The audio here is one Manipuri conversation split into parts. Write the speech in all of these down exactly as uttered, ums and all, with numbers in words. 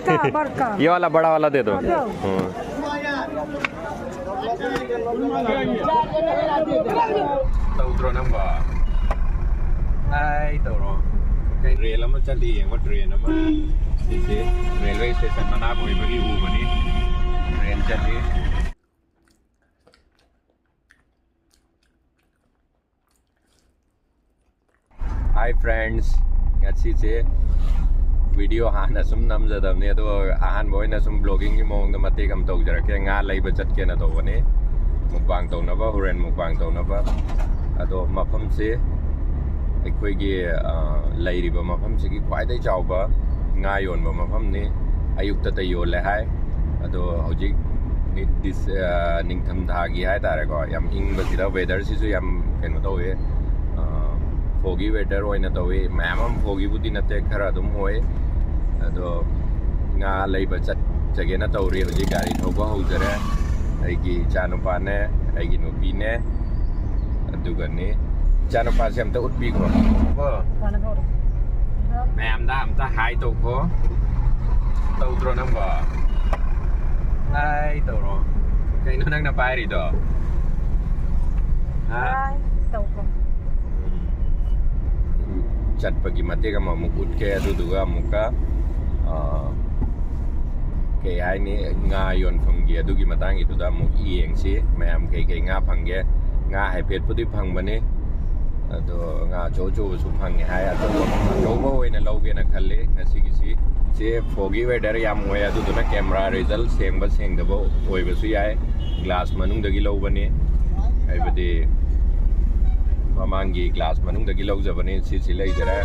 बड़का, बड़का। ये वाला बड़ा वाला दे दो। हाँ, दो। हाँ। ꯇꯧꯗ꯭ꯔꯣ ꯅꯪꯕꯣ? ꯑꯩ ꯇꯧꯔꯣ꯫ ꯀꯩ ꯔꯦꯜ ꯑꯃ ꯆꯠꯂꯤ ꯌꯦꯡꯉꯣ, ꯇ꯭ꯔꯦꯟ ꯑꯃ꯫ ꯁꯤꯁꯦ ꯔꯦꯜꯋꯦ ꯁ꯭ꯇꯦꯁꯟ ꯃꯅꯥꯛ ꯑꯣꯏꯕꯒꯤ ꯎꯕꯅꯤ꯫ ꯇ꯭ꯔꯦꯟ ꯆꯠꯂꯤ꯫ Hi friends, ꯉꯁꯤꯁꯦ video ꯍꯥꯟꯅ ꯁꯨꯝ ꯅꯝꯖꯗꯕꯅꯦ, ꯑꯗꯣ ꯑꯍꯥꯟꯕ ꯑꯣꯏꯅ ꯁꯨꯝ vloggingꯒꯤ ꯃꯑꯣꯡꯗ ꯃꯇꯦꯛ ꯑꯃ ꯇꯧꯖꯔꯛꯀꯦ꯫ ꯉꯥ ꯂꯩꯕ ꯆꯠꯀꯦꯅ ꯇꯧꯕꯅꯦ, mukbang ꯇꯧꯅꯕ, ꯍꯣꯔꯦꯟ mukbang ꯇꯧꯅꯕ꯫ ꯑꯗꯣ ꯃꯐꯝꯁꯦ ꯑꯩꯈꯣꯏꯒꯤ, ꯑ, ꯂꯩꯔꯤꯕ ꯃꯐꯝꯁꯤꯒꯤ ꯈ꯭ꯋꯥꯏꯗꯒꯤ ꯆꯥꯎꯕ ꯉꯥ ꯌꯣꯟꯕ ꯃꯐꯝꯅꯤ꯫ ꯑꯌꯨꯛꯇꯇ ꯌꯣꯜꯂꯦ ꯍꯥꯏ꯫ ꯑꯗꯣ ꯍꯧꯖꯤꯛ ꯅꯤ-, ꯗꯤꯁ-, ꯑ, ꯅꯤꯡꯊꯝꯊꯥꯒꯤ ꯍꯥꯏꯇꯥꯔꯦꯀꯣ, ꯌꯥꯝ ꯏꯪꯕꯁꯤꯗ weatherꯁꯤꯁꯨ ꯌꯥꯝ ꯀꯩꯅꯣ ꯇꯧꯋꯦ, ꯑ, foggy weather ꯑꯣꯏꯅ ꯇꯧꯋꯦ꯫ ꯃꯌꯥꯝ ꯑꯃ foggyꯕꯨꯗꯤ ꯅꯠꯇꯦ, ꯈꯔ ꯑꯗꯨꯝ ꯑꯣꯏ꯫ ꯑꯗꯣ ꯉꯥ ꯂꯩꯕ ꯆꯠꯆꯒꯦꯅ ꯇꯧꯔꯤ꯫ ꯍꯧꯖꯤꯛ ꯒꯥꯔꯤ ꯊꯧꯕ ꯍꯧꯖꯔꯦ꯫ ꯑꯩꯒꯤ ꯏꯆꯥꯅꯨꯄꯥꯅꯦ, ꯑꯩꯒꯤ ꯅꯨꯄꯤꯅꯦ, ꯑꯗꯨꯒꯅꯤ꯫ ꯏꯆꯥꯅꯨꯄꯥꯁꯦ ꯑꯝꯇ ꯎꯠꯄꯤꯈ꯭ꯔꯣ꯫ ꯀꯣ? ꯃꯌꯥꯝꯗ ꯑꯝꯇ hi ꯇꯧꯈꯣ꯫ ꯇꯧꯗ꯭ꯔꯣ ꯅꯪꯕꯣ? Hi ꯇꯧꯔꯣ꯫ ꯀꯩꯅꯣ ꯅꯪꯅ ꯄꯥꯏꯔꯤꯗꯣ? ꯍꯥ? Hi ꯇꯧꯈꯣ꯫ ꯆꯠꯄꯒꯤ ꯃꯇꯦꯛ ꯑꯃꯃꯨꯛ ꯎꯠꯀꯦ, ꯑꯗꯨꯗꯨꯒ ꯑꯃꯨꯛꯀ, ꯑ, ꯀꯩ ꯍꯥꯏꯅꯤ, ꯉꯥ ꯌꯣꯟꯐꯝꯒꯤ ꯑꯗꯨꯒꯤ ꯃꯇꯥꯡꯒꯤꯗꯨꯗ ꯑꯃꯨꯛ ꯌꯦꯡꯁꯤ, ꯃꯌꯥꯝ ꯀꯩ ꯀꯩ ꯉꯥ ꯐꯪꯒꯦ꯫ ꯉꯥ ꯍꯥꯏꯐꯦꯠꯄꯨꯗꯤ ꯐꯪꯕꯅꯤ, ꯑꯗꯣ ꯉꯥ ꯑꯆꯧ ꯑꯆꯧꯕꯁꯨ ꯐꯪꯉꯦ ꯍꯥꯏ꯫ ꯑꯆꯧꯕ, ꯑꯆꯧꯕ ꯑꯣꯏꯅ ꯂꯧꯒꯦꯅ ꯈꯜꯂꯤ ꯉꯁꯤꯒꯤꯁꯤ꯫ ꯁꯤ foggy weather ꯌꯥꯝ ꯑꯣꯏ, ꯑꯗꯨꯗꯨꯅ camera result ꯁꯦꯡꯕ ꯁꯦꯡꯗꯕ ꯑꯣꯏꯕꯁꯨ ꯌꯥꯏ꯫ Glass ꯃꯅꯨꯡꯗꯒꯤ ꯂꯧꯕꯅꯤ, ꯍꯥꯏꯕꯗꯤ ꯃꯃꯥꯡꯒꯤ glass ꯃꯅꯨꯡꯗꯒꯤ ꯂꯧꯖꯕꯅꯤ꯫ ꯁꯤꯁꯤ ꯂꯩꯖꯔꯦ꯫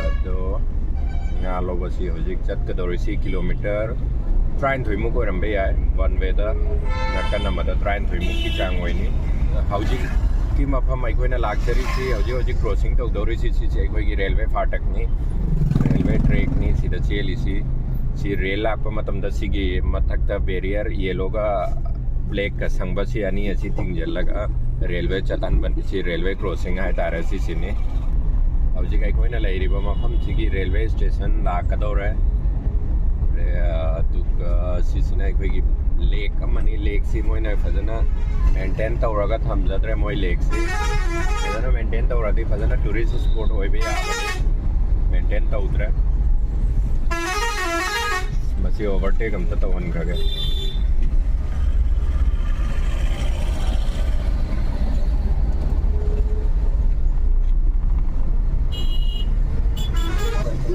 ꯑꯗꯣ ꯉꯥ ꯂꯧꯕꯁꯤ ꯍꯧꯖꯤꯛ ꯆꯠꯀꯗꯧꯔꯤꯁꯤ kilometre ꯇꯔꯥꯅꯤꯊꯣꯏꯃꯨꯛ ꯑꯣꯏꯔꯝꯕ ꯌꯥꯏ꯫ One wayꯗ ꯅꯥꯀꯟ ꯑꯃꯗ ꯇꯔꯥꯅꯤꯊꯣꯏꯃꯨꯛꯀꯤ ꯆꯥꯡ ꯑꯣꯏꯅꯤ꯫ ꯍꯧꯖꯤꯛꯀꯤ ꯃꯐꯝ ꯑꯩꯈꯣꯏꯅ ꯂꯥꯛꯆꯔꯤꯁꯤ ꯍꯧꯖꯤꯛ ꯍꯧꯖꯤꯛ crossing ꯇꯧꯗꯧꯔꯤꯁꯤ, ꯁꯤꯁꯦ ꯑꯩꯈꯣꯏꯒꯤ railway ꯐꯥꯇꯛꯅꯤ, railway trackꯅꯤ ꯁꯤꯗ ꯆꯦꯜꯂꯤꯁꯤ꯫ ꯁꯤ ꯔꯦꯜ ꯂꯥꯛꯄ ꯃꯇꯝꯗ ꯁꯤꯒꯤ ꯃꯊꯛꯇ barrier yellowꯒ blackꯀ ꯁꯪꯕ ꯁꯤ ꯑꯅꯤ ꯑꯁꯤ ꯊꯤꯡꯖꯤꯜꯂꯒ railway ꯆꯠꯍꯟꯕꯅꯤ꯫ ꯁꯤ railway crossing ꯍꯥꯏꯇꯥꯔꯦ, ꯁꯤꯁꯤꯅꯤ꯫ ꯍꯧꯖꯤꯛ ꯑꯩꯈꯣꯏꯅ ꯂꯩꯔꯤꯕ ꯃꯐꯝꯁꯤꯒꯤ railway station ꯂꯥꯛꯀꯗꯧꯔꯦ꯫ ꯑꯗꯨꯒ ꯁꯤꯁꯤꯅ ꯑꯩꯈꯣꯏꯒꯤ ꯂꯦꯛ ꯑꯃꯅꯤ꯫ ꯂꯦꯛꯁꯤ ꯃꯣꯏꯅ ꯐꯖꯅ ꯃꯦꯟꯇꯦꯟ ꯇꯧꯔꯒ ꯊꯝꯖꯗ꯭ꯔꯦ꯫ ꯃꯣꯏ ꯂꯦꯛꯁꯤ ꯐꯖꯅ ꯃꯦꯟꯇꯦꯟ ꯇꯧꯔꯗꯤ ꯐꯖꯅ ꯇꯨꯔꯤꯁ ꯁ꯭ꯄꯣꯠ ꯑꯣꯏꯕ ꯌꯥꯕꯅꯤ꯫ ꯃꯦꯟꯇꯦꯟ ꯇꯧꯗ꯭ꯔꯦ꯫ ꯃꯁꯤ ꯑꯣꯚꯔꯇꯦꯛ ꯑꯝꯇ ꯇꯧꯍꯟꯈ꯭ꯔꯒꯦ꯫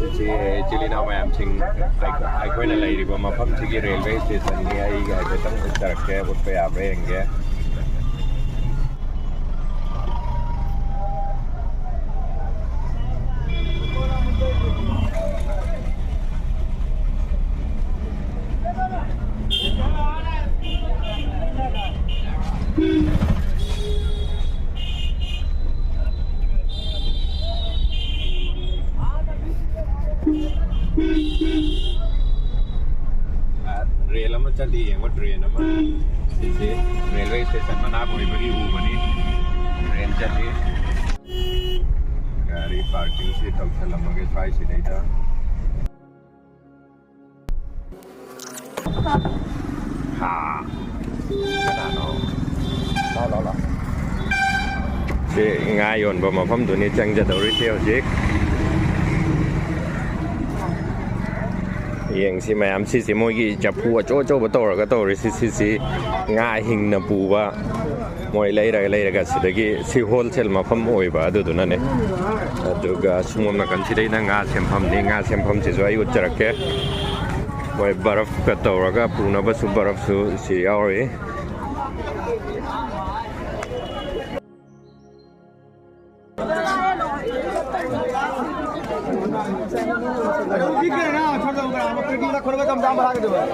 ꯏꯆꯦ, ꯏꯆꯤꯜ ꯏꯅꯥꯎ ꯃꯌꯥꯝꯁꯤꯡ, ꯑꯩꯈꯣꯏ, ꯑꯩꯈꯣꯏꯅ ꯂꯩꯔꯤꯕ ꯃꯐꯝꯁꯤꯒꯤ ꯔꯦꯜꯋꯦ ꯁ꯭ꯇꯦꯁꯟꯒꯤ ꯑꯩ ꯍꯥꯏꯐꯦꯠꯇꯪ ꯎꯠꯆꯔꯛꯀꯦ, ꯎꯠꯄ ꯌꯥꯕ꯭ꯔꯥ ꯌꯦꯡꯒꯦ꯫ ꯔꯦꯜ ꯑꯃ ꯆꯠꯂꯤ, ꯌꯦꯡꯉꯣ, ꯇ꯭ꯔꯦꯟ ꯑꯃ꯫ ꯁꯤꯁꯦ ꯔꯦꯜꯋꯦ ꯁ꯭ꯇꯦꯁꯟ ꯃꯅꯥꯛ ꯑꯣꯏꯕꯒꯤ ꯎꯕꯅꯤ꯫ ꯇ꯭ꯔꯦꯟ ꯆꯠꯂꯤ꯫ ꯒꯥꯔꯤ ꯄꯥꯔꯀꯤꯡꯁꯤ ꯇꯧꯁꯜꯂꯝꯃꯒꯦ ꯁ꯭ꯋꯥꯏꯁꯤꯗꯩꯗ꯫ ꯍꯥ꯫ ꯀꯅꯥꯅꯣ? ꯂꯥꯎ, ꯂꯥꯎ, ꯂꯥꯎ꯫ ꯁꯤ ꯉꯥ ꯌꯣꯟꯕ ꯃꯐꯝꯗꯨꯅꯤ ꯆꯪꯖꯗꯧꯔꯤꯁꯦ ꯍꯧꯖꯤꯛ꯫ ꯌꯦꯡꯁꯤ ꯃꯌꯥꯝ, ꯁꯤꯁꯤ ꯃꯣꯏꯒꯤ ꯆꯐꯨ ꯑꯆꯧ ꯑꯆꯧꯕ ꯇꯧꯔꯒ ꯇꯧꯔꯤꯁꯤ, ꯁꯤꯁꯤ ꯉꯥ ꯍꯤꯡꯅ ꯄꯨꯕ꯫ ꯃꯣꯏ ꯂꯩꯔꯒ ꯂꯩꯔꯒ ꯁꯤꯗꯒꯤ ꯁꯤ ꯍꯣꯜꯁꯦꯜ ꯃꯐꯝ ꯑꯣꯏꯕ ꯑꯗꯨꯗꯨꯅꯅꯦ꯫ ꯑꯗꯨꯒ ꯁꯣꯝ ꯅꯥꯀꯟꯁꯤꯗꯩꯅ ꯉꯥ ꯁꯦꯝꯐꯝꯅꯤ꯫ ꯉꯥ ꯁꯦꯝꯐꯝꯁꯤꯁꯨ ꯑꯩ ꯎꯠꯆꯔꯛꯀꯦ꯫ ꯃꯣꯏ ꯕꯔꯐꯀ ꯇꯧꯔꯒ ꯄꯨꯅꯕꯁꯨ ꯕꯔꯐꯁꯨ ꯁꯤ ꯌꯥꯎꯔꯤ꯫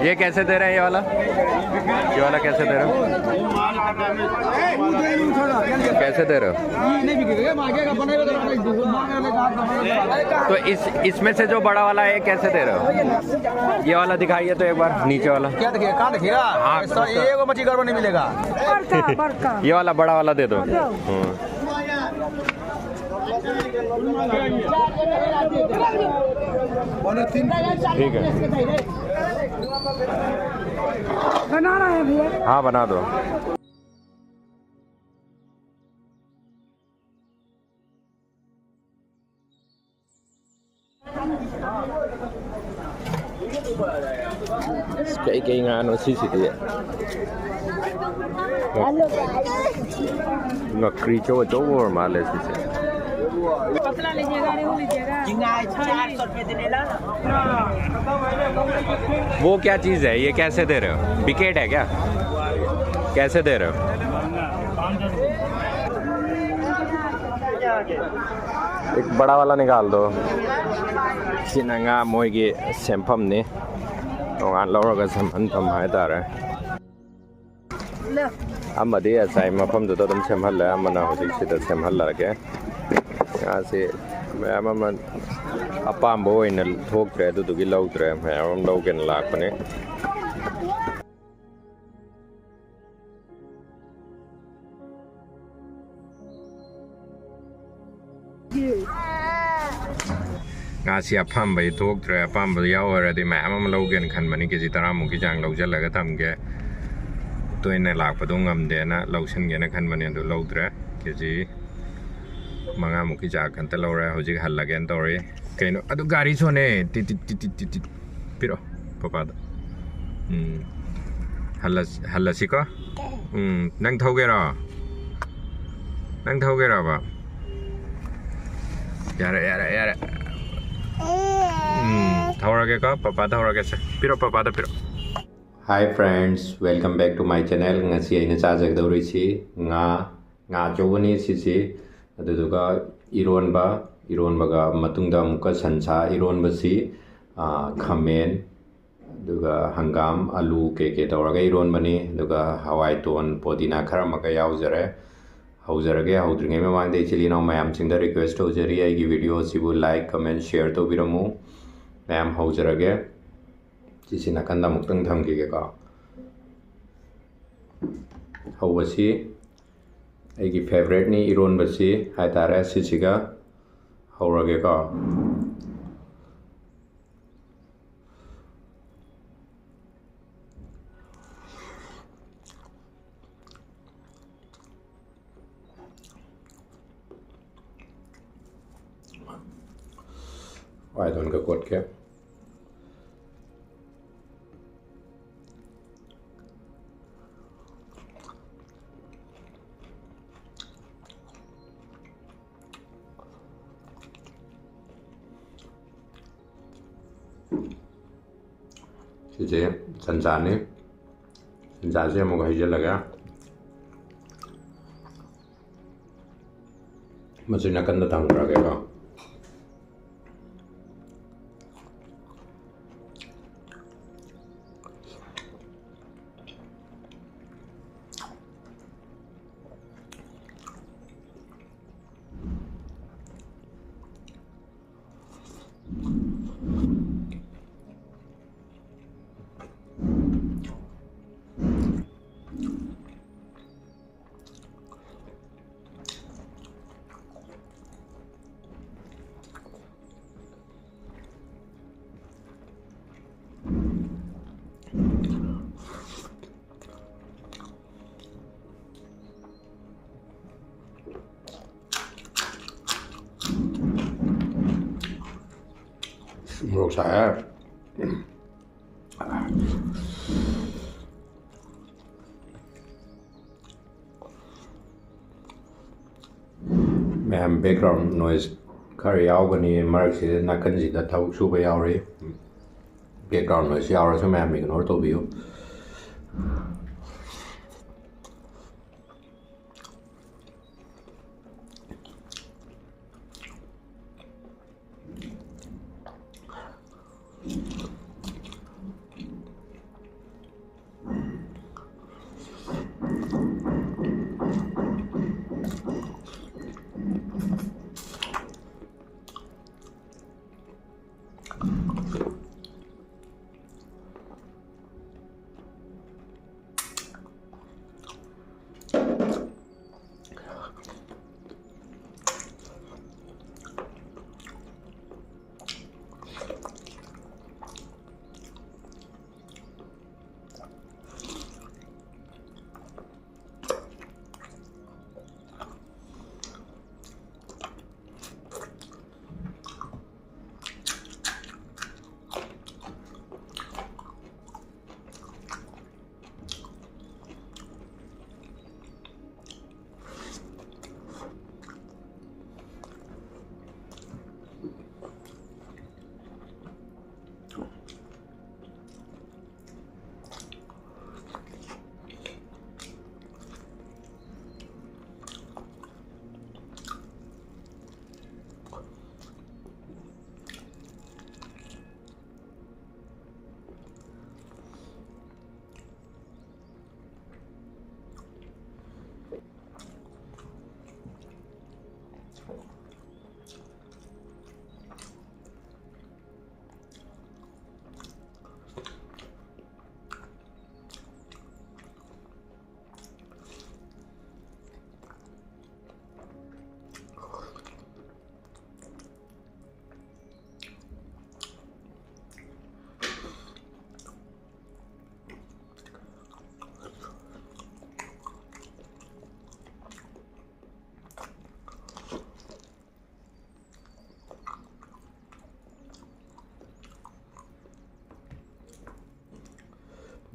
ये कैसे दे रहे हैं, ये वाला? ये वाला कैसे दे रहे हो? कैसे दे रहे हो? तो इस, इसमें से जो बड़ा वाला है, कैसे दे रहे हो? ये वाला दिखाइए तो एक बार, नीचे वाला। क्या देखिए, कहाँ देखिएगा? हाँ, इसका उसका। ये वो मछली गड़बड़ नहीं मिलेगा। बड़का, बड़का। ये वाला बड़ा वाला दे दो। दो। हम्म। ठीक है। बना रहा है भैया। हाँ, बना दो। ꯀꯩ ꯀꯩ ꯉꯥꯅꯣ ꯁꯤꯁꯤꯗꯤ? ꯉꯀ꯭ꯔꯤ ꯆꯧ ꯑꯆꯧꯕ ꯑꯣꯏꯔ ꯃꯥꯜꯂꯦ ꯁꯤꯁꯦ꯫ वो क्या चीज़ है? ये कैसे दे रहे हो? बिकेट है क्या? कैसे दे रहे हो? एक बड़ा वाला निकाल दो। ꯁꯤꯅ ꯉꯥ ꯃꯣꯏꯒꯤ ꯁꯦꯝꯐꯝꯅꯤ꯫ ꯇꯣꯉꯥꯟ ꯂꯧꯔꯒ ꯁꯦꯝꯍꯟꯐꯝ ꯍꯥꯏꯇꯥꯔꯦ꯫ ꯑꯃꯗꯤ ꯉꯁꯥꯏ ꯃꯐꯝꯗꯨꯗ ꯑꯗꯨꯝ ꯁꯦꯝꯍꯜꯂꯦ, ꯑꯃꯅ ꯍꯧꯖꯤꯛ ꯁꯤꯗ ꯁꯦꯝꯍꯜꯂꯛꯑꯒꯦ꯫ ꯉꯥꯁꯦ ꯃꯌꯥꯝ ꯑꯃ ꯑꯄꯥꯝꯕ ꯑꯣꯏꯅ ꯊꯣꯛꯇ꯭ꯔꯦ, ꯑꯗꯨꯗꯨꯒꯤ ꯂꯧꯗ꯭ꯔꯦ, ꯃꯌꯥꯝ ꯑꯃ ꯂꯧꯒꯦꯅ ꯂꯥꯛꯄꯅꯦ꯫ ꯉꯥꯁꯤ ꯑꯄꯥꯝꯕ ꯊꯣꯛꯇ꯭ꯔꯦ, ꯑꯄꯥꯝꯕ ꯌꯥꯎꯔꯗꯤ ꯃꯌꯥꯝ ꯑꯃ ꯂꯧꯒꯦꯅ ꯈꯟꯕꯅꯤ꯫ ꯀꯦ ꯖꯤ ꯇꯔꯥꯃꯨꯛꯀꯤ ꯆꯥꯡ ꯂꯧꯁꯤꯜꯂꯒ ꯊꯝꯒꯦ, ꯇꯣꯏꯅ ꯂꯥꯛꯄꯗꯣ ꯉꯝꯗꯦꯅ ꯂꯧꯁꯤꯟꯒꯦꯅ ꯈꯟꯕꯅꯤ, ꯑꯗꯨ ꯂꯧꯗ꯭ꯔꯦ꯫ ꯀꯦ ꯖꯤ ꯃꯉꯥꯃꯨꯛꯀꯤ ꯆꯥꯡ ꯈꯛꯇ ꯂꯧꯔꯦ꯫ ꯍꯧꯖꯤꯛ ꯍꯜꯂꯒꯦꯅ ꯇꯧꯔꯤ꯫ ꯀꯩꯅꯣ ꯑꯗꯨ ꯒꯥꯔꯤ ꯁꯣꯟꯅꯦ꯫ ꯇꯤꯠ ꯇꯤꯠ ꯇꯤꯠ ꯇꯤꯠ ꯇꯤꯠ ꯇꯤꯠ꯫ ꯄꯤꯔꯛꯑꯣ ꯄꯄꯥꯗ꯫ ꯎꯝ꯫ ꯍꯜꯂꯁꯤ, ꯍꯜꯂꯁꯤꯀꯣ꯫ ꯎꯝ, ꯅꯪ ꯊꯧꯒꯦꯔꯣ? ꯅꯪ ꯊꯧꯒꯦꯔꯕ? ꯌꯥꯔꯦ, ꯌꯥꯔꯦ, ꯌꯥꯔꯦ꯫ ꯎꯝ, ꯊꯧꯔꯒꯦꯀꯣ꯫ ꯄꯄꯥ ꯊꯧꯔꯒꯦꯁꯦ꯫ ꯄꯤꯔꯛꯑꯣ, ꯄꯄꯥꯗ ꯄꯤꯔꯛꯑꯣ꯫ Hi friends, welcome back to my channel. ꯉꯁꯤ ꯑꯩꯅ ꯆꯥꯖꯒꯗꯧꯔꯤꯁꯤ ꯉꯥ, ꯉꯥ ꯑꯆꯧꯕꯅꯤ ꯁꯤꯁꯤ꯫ ꯑꯗꯨꯗꯨꯒ ꯏꯔꯣꯟꯕ, ꯏꯔꯣꯟꯕꯒ ꯃꯇꯨꯡꯗ ꯑꯃꯨꯛꯀ ꯁꯟꯁꯥ ꯏꯔꯣꯟꯕꯁꯤ, ꯑꯥ, ꯈꯥꯃꯦꯟ, ꯑꯗꯨꯒ ꯍꯪꯒꯥꯝ, ꯑꯂꯨ ꯀꯩꯀꯩ ꯇꯧꯔꯒ ꯏꯔꯣꯟꯕꯅꯤ꯫ ꯑꯗꯨꯒ ꯍꯋꯥꯏ ꯇꯣꯟ, ꯄꯣꯗꯤꯅꯥ ꯈꯔ ꯑꯃꯒ ꯌꯥꯎꯖꯔꯦ꯫ ꯍꯧꯖꯔꯒꯦ꯫ ꯍꯧꯗ꯭ꯔꯤꯉꯩ ꯃꯃꯥꯡꯗ ꯏꯆꯤꯜ ꯏꯅꯥꯎ ꯃꯌꯥꯝꯁꯤꯡꯗ request ꯇꯧꯖꯔꯤ, ꯑꯩꯒꯤ video ꯑꯁꯤꯕꯨ like, comment, share ꯇꯧꯕꯤꯔꯝꯃꯨ꯫ ꯃꯌꯥꯝ ꯍꯧꯖꯔꯒꯦ꯫ ꯁꯤꯁꯤ ꯅꯥꯀꯟꯗ ꯑꯃꯨꯛꯇꯪ ꯊꯝꯈꯤꯒꯦꯀꯣ꯫ ꯍꯧꯕꯁꯤ ꯑꯩꯒꯤ favourite ꯅꯤ, ꯏꯔꯣꯟꯕꯁꯤ ꯍꯥꯏꯇꯥꯔꯦ꯫ ꯁꯤꯁꯤꯒ ꯍꯧꯔꯒꯦꯀꯣ꯫ ꯄꯥꯏꯊꯣꯟꯒ ꯀꯣꯠꯀꯦ꯫ ꯁꯤꯁꯦ ꯆꯟꯖꯥꯅꯤ꯫ ꯆꯟꯖꯥꯁꯦ ꯑꯃꯨꯛ ꯍꯩꯖꯤꯜꯂꯒ ꯃꯁꯤ ꯅꯥꯀꯟꯗ ꯊꯝꯈ꯭ꯔꯒꯦꯀꯣ꯫ ꯃꯣꯔꯣꯛ ꯁꯥꯏꯍꯦ꯫ ꯃꯌꯥꯝ background noise ꯈꯔ ꯌꯥꯎꯒꯅꯤ ꯃꯔꯛꯁꯤꯗ, ꯅꯥꯀꯟꯁꯤꯗ ꯊꯕꯛ ꯁꯨꯕ ꯌꯥꯎꯔꯤ꯫ Background noise ꯌꯥꯎꯔꯁꯨ ꯃꯌꯥꯝ ignore ꯇꯧꯕꯤꯌꯨ꯫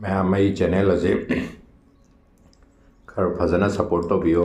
ꯃꯌꯥꯝ ꯑꯩ ꯆꯦꯅꯦꯜ ꯑꯁꯤ ꯈꯔ ꯐꯖꯅ ꯁꯞꯄꯣꯔꯠ ꯇꯧꯕꯤꯌꯨ꯫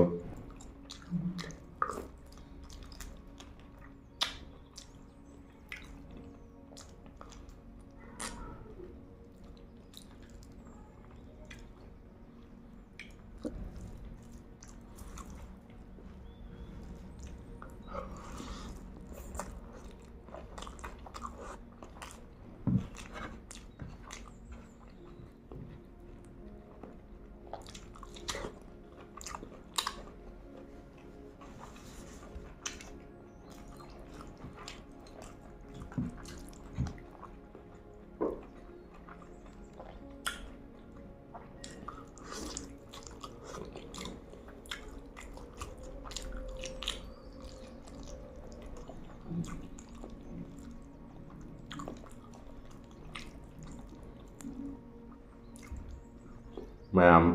ꯃꯌꯥꯝ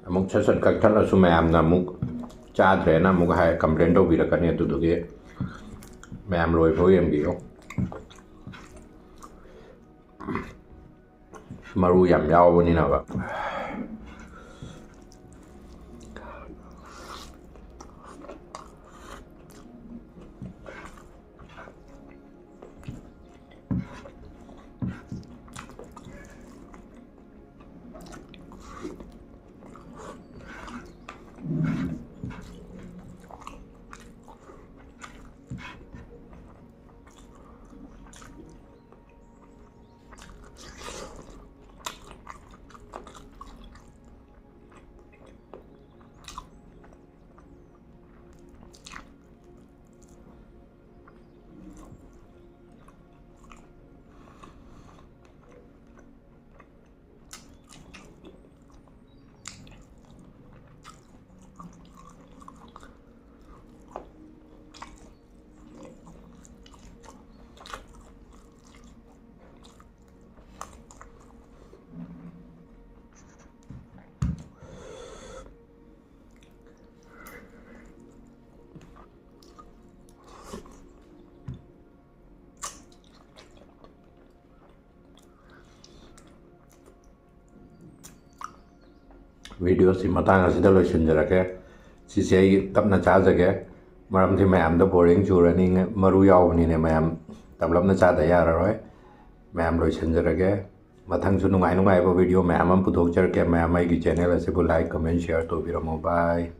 ꯑꯃꯨꯛ ꯁꯠ ꯁꯠ ꯀꯛꯊꯠꯂꯁꯨ ꯃꯌꯥꯝꯅ ꯑꯃꯨꯛ ꯆꯥꯗ꯭ꯔꯦꯅ ꯑꯃꯨꯛ ꯍꯥꯏ, ꯀꯝꯄ꯭ꯂꯦꯟ ꯇꯧꯕꯤꯔꯛꯀꯅꯤ꯫ ꯑꯗꯨꯗꯨꯒꯤ ꯃꯌꯥꯝ ꯂꯣꯏꯐꯥꯎ ꯌꯦꯡꯕꯤꯌꯨ꯫ ꯃꯔꯨ ꯌꯥꯝ ꯌꯥꯎꯕꯅꯤꯅꯕ꯫ ꯚꯤꯗꯤꯑꯣꯁꯤ ꯃꯇꯥꯡ ꯑꯁꯤꯗ ꯂꯣꯏꯁꯤꯟꯖꯔꯒꯦ꯫ ꯁꯤꯁꯦ ꯑꯩ ꯇꯞꯅ ꯆꯥꯖꯒꯦ, ꯃꯔꯝꯗꯤ ꯃꯌꯥꯝꯗ ꯕꯣꯔꯤꯡ ꯆꯨꯔꯅꯤ꯫ ꯃꯔꯨ ꯌꯥꯎꯕꯅꯤꯅ ꯃꯌꯥꯝ ꯇꯞꯂꯞꯅ ꯆꯥꯗ ꯌꯥꯔꯔꯣꯏ꯫ ꯃꯌꯥꯝ ꯂꯣꯏꯁꯤꯟꯖꯔꯒꯦ꯫ ꯃꯊꯪꯁꯨ ꯅꯨꯡꯉꯥꯏ ꯅꯨꯡꯉꯥꯏꯕ ꯚꯤꯗꯤꯑꯣ ꯃꯌꯥꯝ ꯑꯃ ꯄꯨꯊꯣꯛꯆꯔꯛꯀꯦ꯫ ꯃꯌꯥꯝ ꯑꯩꯒꯤ ꯆꯦꯅꯦꯜ ꯑꯁꯤꯕꯨ ꯂꯥꯏꯛ, ꯀꯃꯦꯟ, ꯁꯤꯌꯔ ꯇꯧꯕꯤꯔꯝꯃꯨ꯫ ꯕꯥꯏ꯫